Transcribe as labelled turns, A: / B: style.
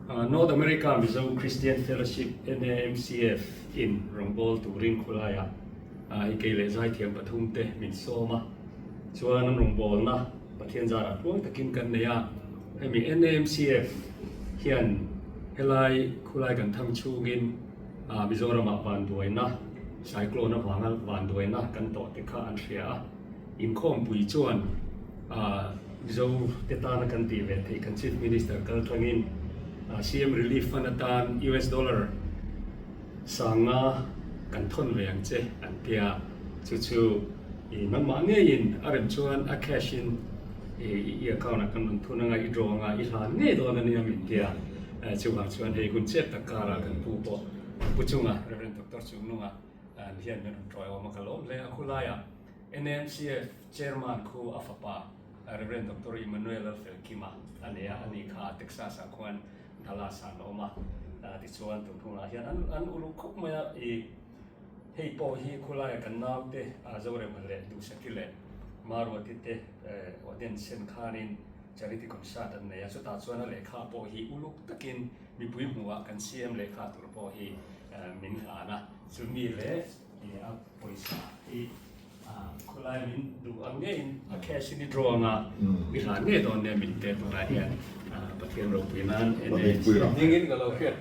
A: North America Mizo Christian Fellowship, NAMCF, in rawngbâwl turin khawlaiah i kei leh zaithiam pathumte min sawm a. Chuan an rawngbâwlna Pathian zarah tluang takin kan nei a. Hemi NAMCF hian helai khawlai kan thang chhungin Mizoramah vanduaina, cyclone avanga vanduaina kan tawh te kha an hria a. Inkhawmpui chuan Mizo te tana kan tih ve theih kan Chief Minister kal tlangin CM Relief Fund atan US Dollar sanga kan thawn ve ang che an ti a, chu chu i nangmah ngeiin a rem chuan a cash in i account ah kan rawn thun anga i draw anga i hlan ngei dawn a nia min ti a, chuvang chuan hei hun chep tak karah kan pu pawh Pu Chunga, Rev. Doctor Chungnunga hian min rawn tawiawm a ka lawm hle a, khulaiah NMCF Chairman khu a fapa Rev. Doctor Emmanuel Lalfelkima a nei a, ani kha Texas ah khuan Dallas ah an awm a, tichuan tun hunah hian an an uluk khawp mai a, i hei pawh hi khulaia kan naute Zorema leh Duhsaki leh Maruati te audience sen khanin Charity Concert an nei a, chutah chuan a lehkha pawh hi uluk takin mipui hmuhah kan CM lehkha tur pawh hi min hlan a, chumi leh a pawisa hi Khawlai min duh ang ngeiin a cash in i draw anga i hlan ngei dawn nia min te tunah hian Pathian ropui nan en e.
B: Hmingin ka lo hriat.